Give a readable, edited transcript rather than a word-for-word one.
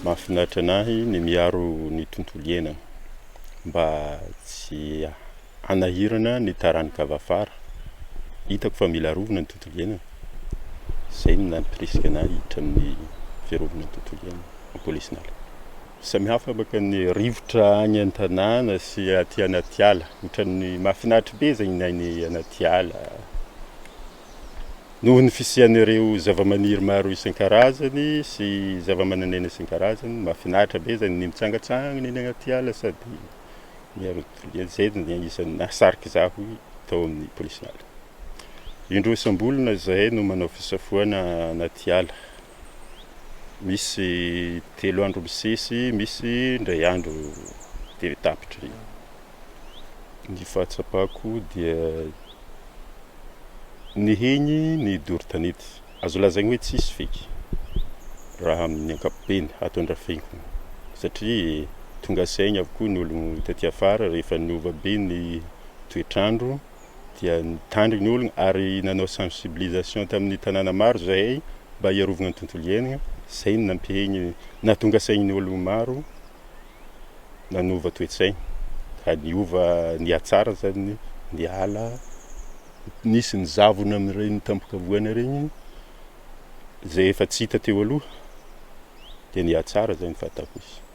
Mahafinaritra anahy ny miaro ny tontolo iainana mba tsy hanahirana ny taranaka avy afara. Hitako fa mila arovana ny tontolo iainana. Izay no nampirisika anahy hiditra amin'ny fiarovana ny tontolo iainana, am-polisin'ala. Samihafa baka ny rivotra any an-tanàna sy aty anaty ala. Ohatran'ny mahafinaritra be zany ny any anaty ala. Noho ny fisian'ireo zavamaniry maro isan-karazany sy zavamananaina isan-karazany, mahafinaritra be zany ny mitsangatsangana eny anaty ala sady miaro ny tontolo iainana. Zay no anisan'ny nahasarika zaho tao amin'ny polisin'ala. Indroa isam-bolana izahay no manao fisafoana anaty ala. Misy 3 andro misesy, misy indray andro dia tapitra iny. Ny fahatsapako dia niheny ny doro tanety. Azo lazaina hoe tsisy feky raha amin'ny ankapobeny ato Andrafenko satria tonga saina avokoa ny olona taty afara rehefa niova be ny toetr'andro. dia nitandrina ny olona ary nanao sensibilisation tamin'ny tanàna maro zahay mba hiarovana ny tontolo iainana, zay no nampihegny nahatonga saigny ny olo maro nanova toe-tsaigny ka niova nihatsara zany ny ala, nisy ny zavona amin'ireny tampon-kavoana regny zay efa tsy hita teo aloha dia nihatsara zany ny fahitako izy.